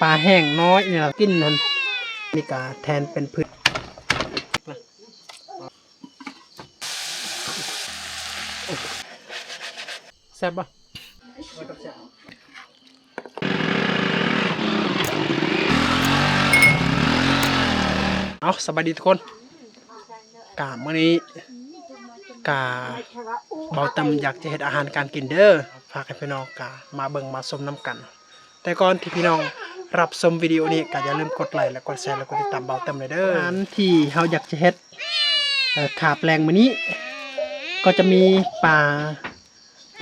ປາແຫ້ງນ້ອຍນີ້ລະ ກິນຫັ້ນ ນີ້ກະແທນເປັນພືດ ແຊບບໍ່? ເອົາ ສະບາຍດີທຸກຄົນ ກະມື້ນີ້ກະ ເບົາເຕີມຢາກຈະເຮັດອາຫານການກິນເດີ ຝາກໃຫ້ພີ່ນ້ອງກະມາເບິ່ງມາຊົມນຳກັນ. ແຕ່ກ່ອນທີ່ພີ່ນ້ອງຮັບຊົມວິດີໂອນີ້ ກໍຢ່າລືມກົດໄລ ແລະ ກົດແຊ ແລະ ກົດຕິດຕາມເບົາເຕີມແດ່ເດີ. ອາຫານທີ່ເຮົາຢາກຈະເຮັດ ເອີ ຄາບແລງມື້ນີ້ ກໍຈະມີປາ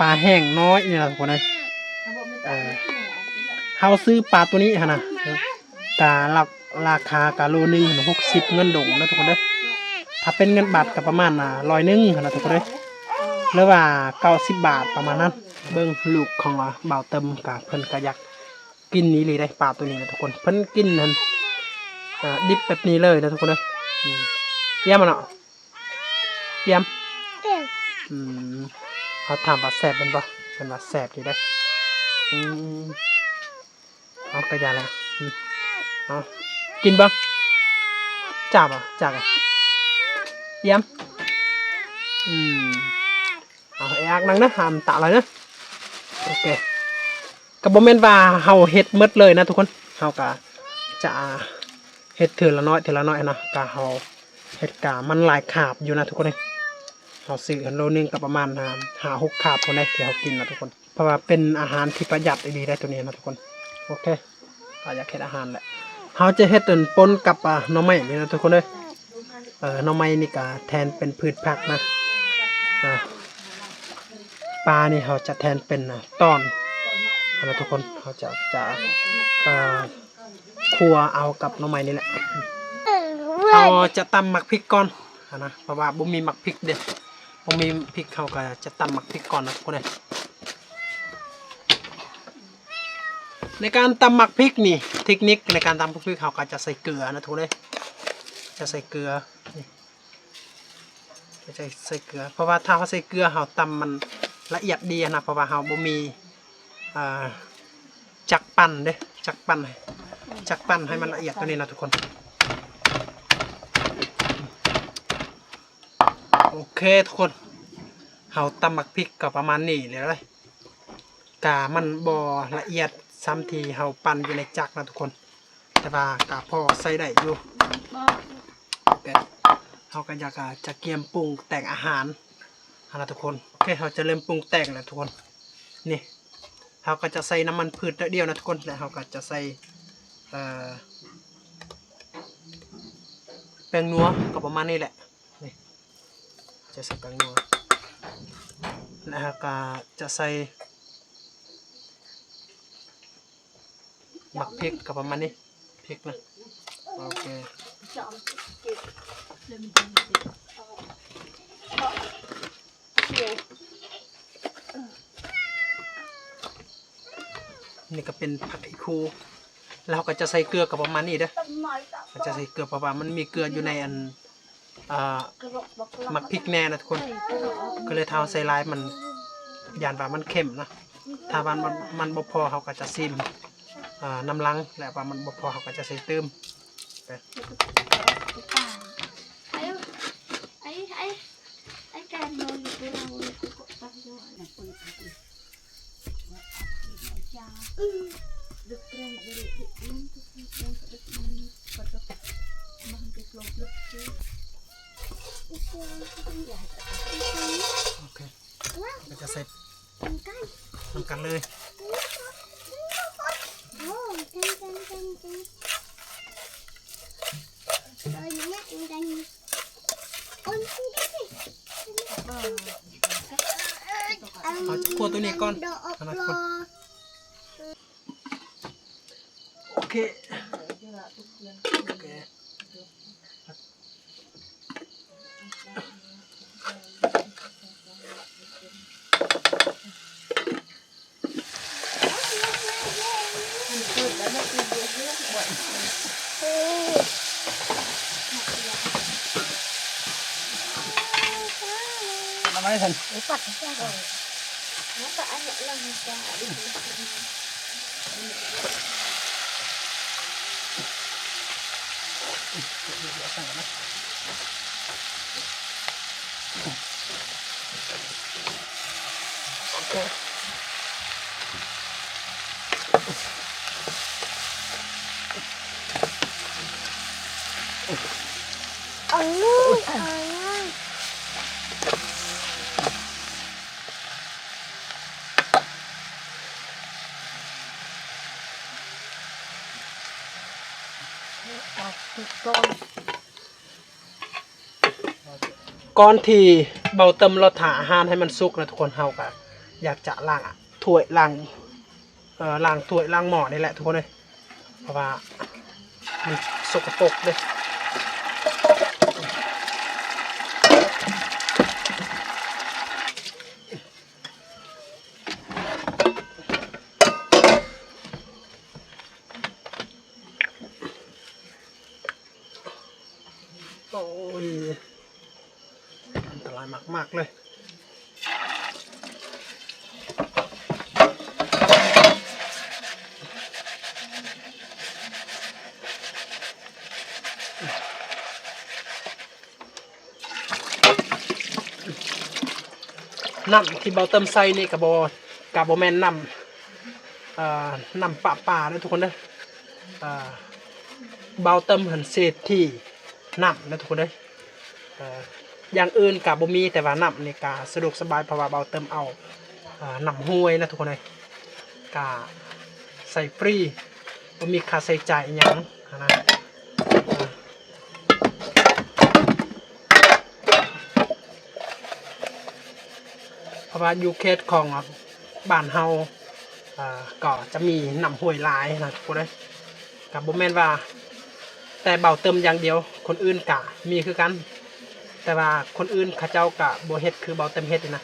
ປາແຫ້ງນ້ອຍນີ້ລະທຸກຄົນເອີຍ. ເອີ ເຮົາຊື້ປາໂຕນີ້ຫັ້ນນະ ກະລາ ລາຄາກະໂລໜຶ່ງຫັ້ນ ຫົກສິບເງິນດົງນະທຸກຄົນເດີ. ຖ້າເປັນເງິນບາດກະປະມານ ອາ ຮ້ອຍໜຶ່ງຫັ້ນນະທຸກຄົນເດີ ຫຼືວ່າເກົ້າສິບບາດປະມານນັ້ນ. ເບິ່ງລູກຂອງ ອາ ເບົາເຕີມກະ ເພິ່ນກະຢາກ ກິນອີ່ຫຼີໄດ໋ ປາໂຕນີ້ນະທຸກຄົນ ເພິ່ນກິນຫັ້ນ ອາ ດິບແບບນີ້ເລີຍນະທຸກຄົນເອີຍ. ອືມ ຢ້ຽມເນາະ ຢ້ຽມ ອືມ ເຮົາຖາມວ່າແຊບແມ່ນບໍ່ ເພິ່ນວ່າແຊບຢູ່ເດ້. ອືມ ເອົາກະຢ່າແລ້ວ ອືມ ເອົາກິນເບິ່ງ ຈ້າບໍ່ ຈ້າກະ ຢ້ຽມ ອືມ. ເອົາ ເອອັກນັ່ງເດີ ຫ້າມຕະຫຼາຍເດີ. ໂອເຄ ກໍບໍ່ແມ່ນວ່າເຮົາເຮັດໝົດເລີຍນະທຸກຄົນ ເຮົາກະຈະເຮັດເທື່ອລະໜ້ອຍ ເທື່ອລະໜ້ອຍນະ. ກະເຮົາເຮັດກະມັນຫຼາຍຄາບຢູ່ນະທຸກຄົນເອີຍ. ເຮົາຊື້ໂລໜຶ່ງກະປະມານຫ້າ ຫົກຄາບພຸ້ນເດ້ ທີ່ເຮົາກິນນະທຸກຄົນ ເພາະວ່າເປັນອາຫານທີ່ປະຢັດອີ່ຫຼີໄດ໋ໂຕນີ້ນະທຸກຄົນ. ໂອເຄ ກະຢາກເຮັດອາຫານແຫຼະ ເຮົາຈະເຮັດອັນປົນກັບ ອາ ໜໍ່ໄມ້ນີ້ນະທຸກຄົນເອີຍ. ເອີ ໜໍ່ໄມ້ນີ້ກະແທນເປັນພືດຜັກນະ. ອາ ປານີ້ເຮົາຈະແທນເປັນ ອາ ຕອນຫັ້ນນະທຸກຄົນ ເຮົາຈະ ຈະ ເອີ ຂົ້ວເອົາກັບໜໍ່ໄມ້ນີ້ແຫຼະ. ເຮົາຈະຕຳໝາກພິກກ່ອນຫັ້ນນະ ເພາະວ່າບໍ່ມີໝາກພິກເດ້ ບໍ່ມີພິກ ເຮົາກະຈະຕຳໝາກພິກກ່ອນນະທຸກຄົນເອີຍ. ໃນການຕຳໝາກພິກນີ້ ເທັກນິກໃນການຕຳໝາກພິກ ເຮົາກະຈະໃສ່ເກືອນະທຸກຄົນເອີຍ ຈະໃສ່ເກືອນີ້ ໃສ່ ໃສ່ເກືອ ເພາະວ່າຖ້າເຮົາໃສ່ເກືອ ເຮົາຕຳມັນລະອຽດດີຫັ້ນນະ ເພາະວ່າເຮົາບໍ່ມີ ເອີ ຈັກປັ່ນເດ້ ຈັກປັ່ນ ຈັກປັ່ນໃຫ້ມັນລະອຽດໂຕນີ້ນະທຸກຄົນ. ໂອເຄທຸກຄົນ ເຮົາຕຳໝາກພິກກໍປະມານນີ້ແຫຼະ ກະມັນບໍ່ລະອຽດສ່ຳທີ່ເຮົາປັ່ນຢູ່ໃນຈັກນະທຸກຄົນ ແຕ່ວ່າກະພໍໃຊ້ໄດ້ຢູ່. ໂອເຄ ເຮົາກະຢາກ ອາ ຈະກຽມປຸງແຕ່ງອາຫານຫັ້ນນະທຸກຄົນ. ໂອເຄ ເຮົາຈະເລີ່ມປຸງແຕ່ງແລ້ວທຸກຄົນ. ນີ້ ເຮົາກະຈະໃສ່ນ້ຳມັນພືດໜ້ອຍດຽວນະທຸກຄົນ ແລະ ເຮົາກະຈະໃສ່ ເອີ ແປ້ງນົວ ກໍປະມານນີ້ແຫຼະ. ນີ້ ຈະໃສ່ແປ້ງນົວ ແລະ ເຮົາກະຈະໃສ່ໝາກພິກ ກໍປະມານນີ້ ພິກນະ. ໂອເຄ ນີ້ກໍເປັນຜັກອີ່ຄູ ແລ້ວເຮົາກໍຈະໃສ່ເກືອກໍປະມານນີ້ເດີ ເຮົາຈະໃສ່ເກືອ ເພາະວ່າມັນມີເກືອຢູ່ໃນອັນ ອ່າ ໝາກພິກແນ່ນະທຸກຄົນ ກໍເລີຍຖ້າເຮົາໃສ່ຫຼາຍມັນ ຢ້ານວ່າມັນເຄັມນະ ຖ້າວ່າມັນ ມັນບໍ່ພໍ ເຮົາກໍຈະຊີມ ອ່າ ນຳຫຼັງ ແລະ ວ່າມັນບໍ່ພໍ ເຮົາກໍຈະໃສ່ຕື່ມ. Oke. ເຮົາກໍຈະໃສ່ນຳກັນເລີຍ. ເຮົາຈະຂົ້ວໂຕນີ້ກ່ອນນະທຸກຄົນ. ໂອເຄ ໂອເຄ. ເອົາມາໃຫ້ຊັ້ນ. ເອົາເລີຍ ເອົາເລີຍ. ກ່ອນທີ່ເບົາເຕີມເລາະຖ້າອາຫານໃຫ້ມັນສຸກນະທຸກຄົນ, ເຮົາກະຢາກຈະລ້າງຖ້ວຍ ລ້າງ ເອີ ລ້າງຖ້ວຍລ້າງໝໍ້ນີ້ແຫຼະທຸກຄົນເອີຍ ເພາະວ່າມັນສົກກະປົກເດ້. ໂອ້ຍ ອັນຕະລາຍມາກໆເລີຍ. ນ້ຳທີ່ເບົາເຕີມໃສ່ນີ້ກະບໍ່ ກະບໍ່ແມ່ນນ້ຳ ເອີ ນ້ຳປະປາເດີທຸກຄົນເດີ. ເອີ ເບົາເຕີມຫັ້ນເສດທີ່ນ້ຳນະທຸກຄົນເດີ. ເອີ ຢ່າງອື່ນກະບໍ່ມີ ແຕ່ວ່ານ້ຳນີ້ກະສະດວກສະບາຍ ເພາະວ່າເບົາເຕີມເອົາ ເອີ ນ້ຳຫ້ວຍນະທຸກຄົນເດີ. ກະໃຊ້ຟຣີ ບໍ່ມີຄ່າໃຊ້ຈ່າຍອີ່ຫຍັງຫັ້ນນະ. ເພາະວ່າຢູ່ເຂດຂອງບ້ານເຮົາ ເອີ ກໍຈະມີນ້ຳຫ້ວຍຫຼາຍນະທຸກຄົນເອີຍ. ກໍບໍ່ແມ່ນວ່າແຕ່ເບົາເຕີມຢ່າງດຽວ, ຄົນອື່ນກະມີຄືກັນ, ແຕ່ວ່າຄົນອື່ນເຂົາເຈົ້າກະບໍ່ເຮັດຄືເບົາເຕີມເຮັດນີ້ນະ.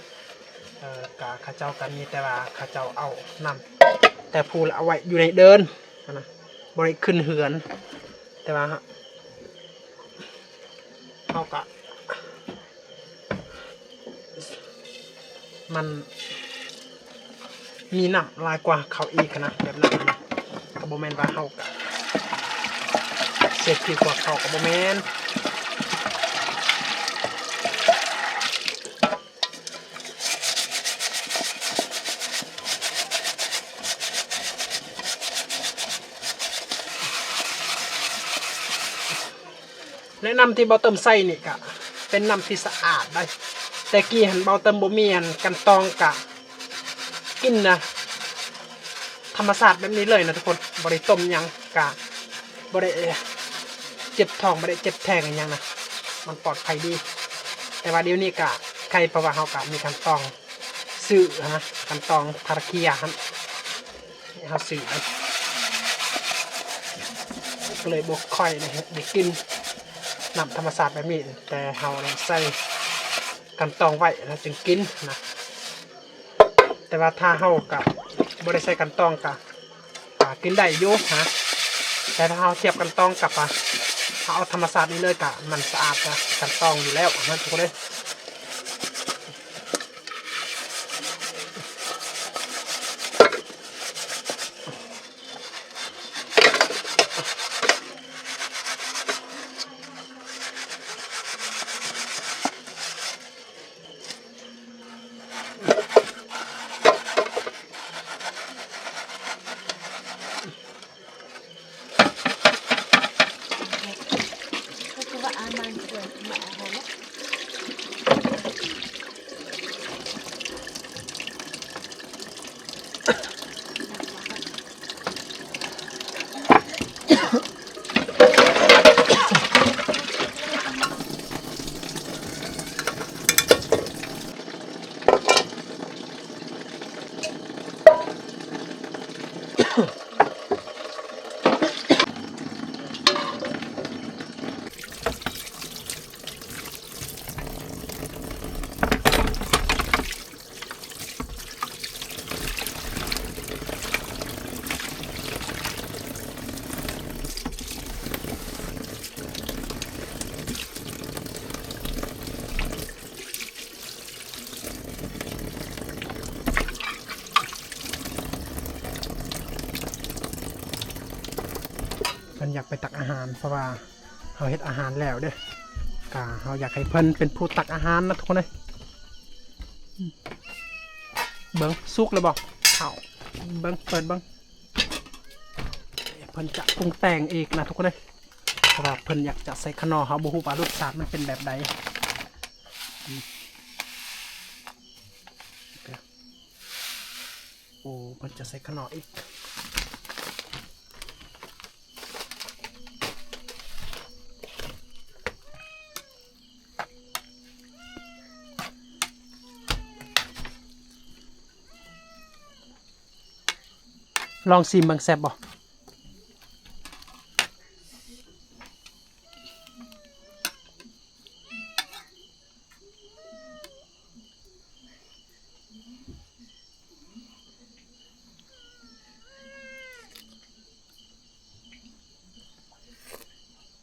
ເອີ ກະເຂົາເຈົ້າກະມີແຕ່ວ່າເຂົາເຈົ້າເອົານ້ຳແຕ່ພູລະເອົາໄວ້ຢູ່ໃນເດີ່ນຫັ້ນນະ, ບໍ່ໄດ້ຂຶ້ນເຮືອນ. ແຕ່ວ່າເຮົາກະ ມັນມີນ້ຳຫຼາຍກວ່າເຂົາອີກຫັ້ນນະ, ແບບນັ້ນນະ. ກໍບໍ່ແມ່ນວ່າເຮົາກະເສດຖີກວ່າເຂົາ ກໍບໍ່ແມ່ນ. ແລະ ນ້ຳທີ່ເບົາເຕີມໃສ່ນີ້ກະເປັນນ້ຳທີ່ສະອາດໄດ໋. ແຕ່ກີ້ຫັ້ນເບົາເຕີມບໍ່ມີອັນກັນຕອງ ກະກິນນະ ທຳມະຊາດແບບນີ້ເລີຍນະທຸກຄົນ, ບໍ່ໄດ້ຕົ້ມຫຍັງ, ກະບໍ່ໄດ້ເຈັບທ້ອງ ບໍ່ໄດ້ເຈັບແທ້ງອີ່ຫຍັງນະ, ມັນປອດໄພດີ. ແຕ່ວ່າດຽວນີ້ກະໄຄ ເພາະວ່າເຮົາກະມີກັນຕອງ ຊື້ຫັ້ນນະ, ກັນຕອງທາລະເຄຍຫັ້ນ, ເຮົາຊື້ໄປ ກໍເລີຍບໍ່ຄ່ອຍໄດ້ເຮັດ ໄດ້ກິນນ້ຳທຳມະຊາດແບບນີ້, ແຕ່ເຮົາໄດ້ໃສ່ກັນຕອງໄວ້ແລ້ວຈຶ່ງກິນນະ. ແຕ່ວ່າຖ້າເຮົາກະບໍ່ໄດ້ໃສ່ກັນຕອງກະ ກະກິນໄດ້ຢູ່ນະ, ແຕ່ຖ້າເຮົາທຽບກັນຕອງກັບວ່າເຮົາເອົາທຳມະຊາດນີ້ເລີຍ ກະມັນສະອາດກວ່າກັນຕອງຢູ່ແລ້ວນະທຸກຄົນເອີຍ. ເພິ່ນຢາກໄປຕັກອາຫານ ເພາະວ່າ ເຮົາເຮັດອາຫານແລ້ວເດ້ ກະເຮົາຢາກໃຫ້ເພິ່ນເປັນຜູ້ຕັກອາຫານນະທຸກຄົນເອີຍ. ເບິ່ງສຸກແລ້ວບໍ່ເຂົ້າ ເບິ່ງ ເປີດເບິ່ງ. ເພິ່ນຈະປຸງແຕ່ງອີກນະທຸກຄົນເອີຍ ເພາະວ່າເພິ່ນຢາກຈະໃສ່ຂະໜໍ່ ເຮົາບໍ່ຮູ້ວ່າລົດຊາດມັນເປັນແບບໃດ. ໂອ້ ເພິ່ນຈະໃສ່ຂະໜໍ່ອີກ. ລອງຊີມເບິ່ງແຊບບໍ່?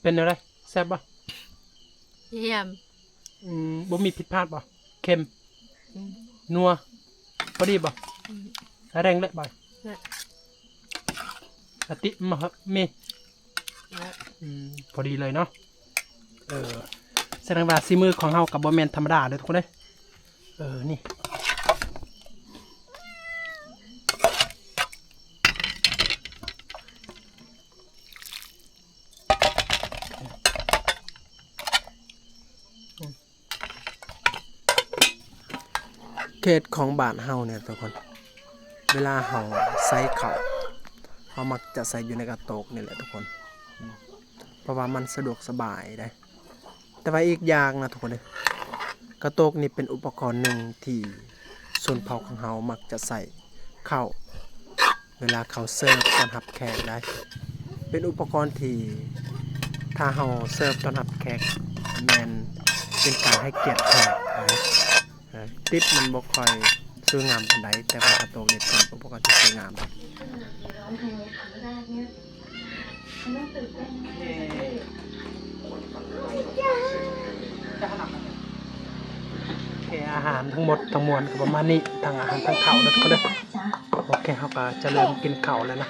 ເປັນແນວໃດ? ແຊບບໍ່? ຢ້ຽມ. ອືມ ບໍ່ມີຜິດພາດບໍ່? ເຄັມ? ອືມ ນົວ ພໍດີບໍ່? ອືມ ແຮງເລີຍບໍ່? ແລະ ກະຕິມາເຫາະມີ ແລະ ອືມ ພໍດີເລີຍເນາະ. ເອີ ສະແດງວ່າສີມືຂອງເຮົາກໍບໍ່ແມ່ນທຳມະດາເດີທຸກຄົນເດີ. ເອີ ນີ້ ເຂດຂອງບ້ານເຮົານີ້ທຸກຄົນ ເວລາເຮົາໃສ່ເຂົ້າ ເຮົາມັກຈະໃສ່ຢູ່ໃນກະໂຕກນີ້ແຫຼະທຸກຄົນ ເພາະວ່າມັນສະດວກສະບາຍເດ້. ແຕ່ວ່າອີກຢ່າງນະທຸກຄົນເອີຍ ກະໂຕກນີ້ເປັນອຸປະກອນໜຶ່ງທີ່ຊົນເຜົ່າຂອງເຮົາມັກຈະໃສ່ເຂົ້າ ເວລາເຂົ້າເສີບຕ້ອນຮັບແຂກໄດ໋. ເປັນອຸປະກອນທີ່ຖ້າເຮົາເສີບຕ້ອນຮັບແຂກ ແມ່ນເປັນການໃຫ້ກຽດແຂກໄດ໋. ເອີ ຕິບມັນບໍ່ຄ່ອຍສວຍງາມປານໃດ ແຕ່ວ່າກະໂຕກນີ້ເປັນອຸປະກອນທີ່ສວຍງາມ. ໂອເຄ ອາຫານທັງໝົດທັງມວນກໍປະມານນີ້ ທັງອາຫານທັງເຂົ້າເດີທຸກຄົນເດີ. ໂອເຄ ເຮົາກໍຈະເລີ່ມກິນເຂົ້າແລ້ວນະ.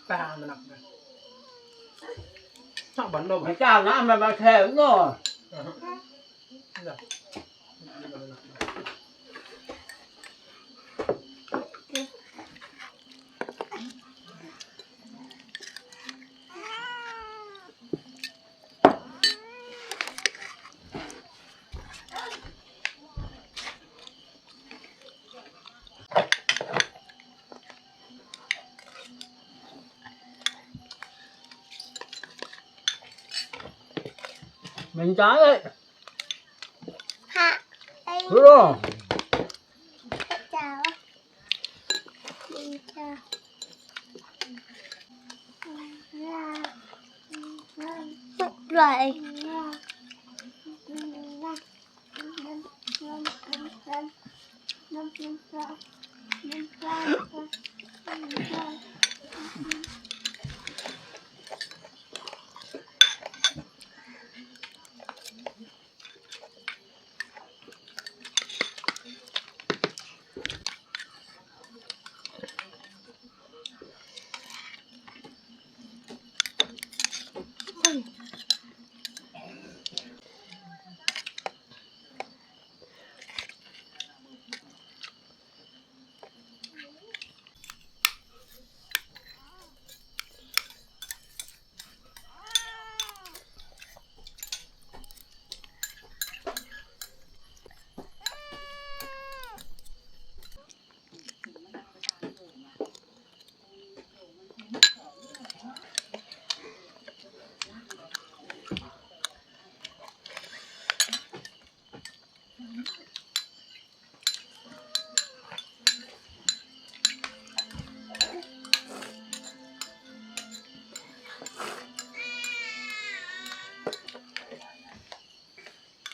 ໄປຫາມັນນະ ເຈົ້າບັນລົມ ໃຫ້ເຈົ້ານະ ມັນມາແທງເນາະ. ແມ່ນຈ້າເອີຍ ຮະ ເອີ ເຈົ້າ ເຈົ້າ ອະໄລ?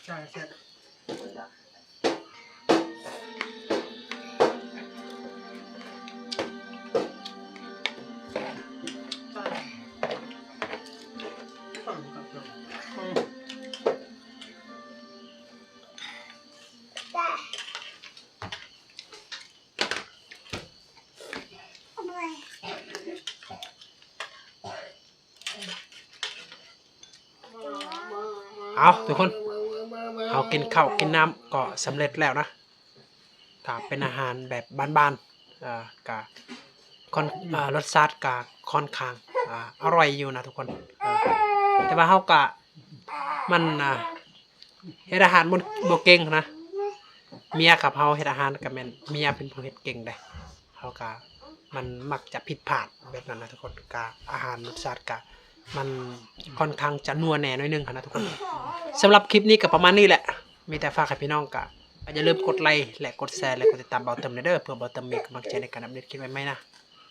ໃຊ່ ແຊບ. ເອົາທຸກຄົນ ເຮົາກິນເຂົ້າກິນນ້ຳກໍສຳເລັດແລ້ວນະ. ກໍເປັນອາຫານແບບບ້ານໆ ເອີ ກະຄ່ອນ ເອີ ລົດຊາດກະຄ່ອນຂ້າງ ອາ ອະຮ່ອຍຢູ່ນະທຸກຄົນ. ເອີ ແຕ່ວ່າເຮົາກະ ມັນ ອາ ເຮັດອາຫານບໍ່ ບໍ່ເກັ່ງນະ. ເມຍກັບເຮົາເຮັດອາຫານກະແມ່ນເມຍເປັນຜູ້ເຮັດເກັ່ງເດ້. ເຮົາກະ ມັນມັກຈະຜິດພາດແບບນັ້ນນະທຸກຄົນ. ກະອາຫານລົດຊາດກະ ມັນຄ່ອນຂ້າງຈະນົວແດ່ໜ້ອຍໜຶ່ງຫັ້ນນະທຸກຄົນ. ສຳລັບຄລິບນີ້ກະປະມານນີ້ແຫຼະ. ມີແຕ່ຝາກໃຫ້ພີ່ນ້ອງກະ ຢ່າລືມກົດໄລ ແລະ ກົດແຊ ແລະ ກົດຕິດຕາມເບົາເຕີມແດ່ເດີ ເພື່ອເບົາເຕີມມີກຳລັງໃຈໃນການອັບເດດຄລິບໃໝ່ໆນະ.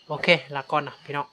ໂອເຄ ລາກ່ອນນະພີ່ນ້ອງ.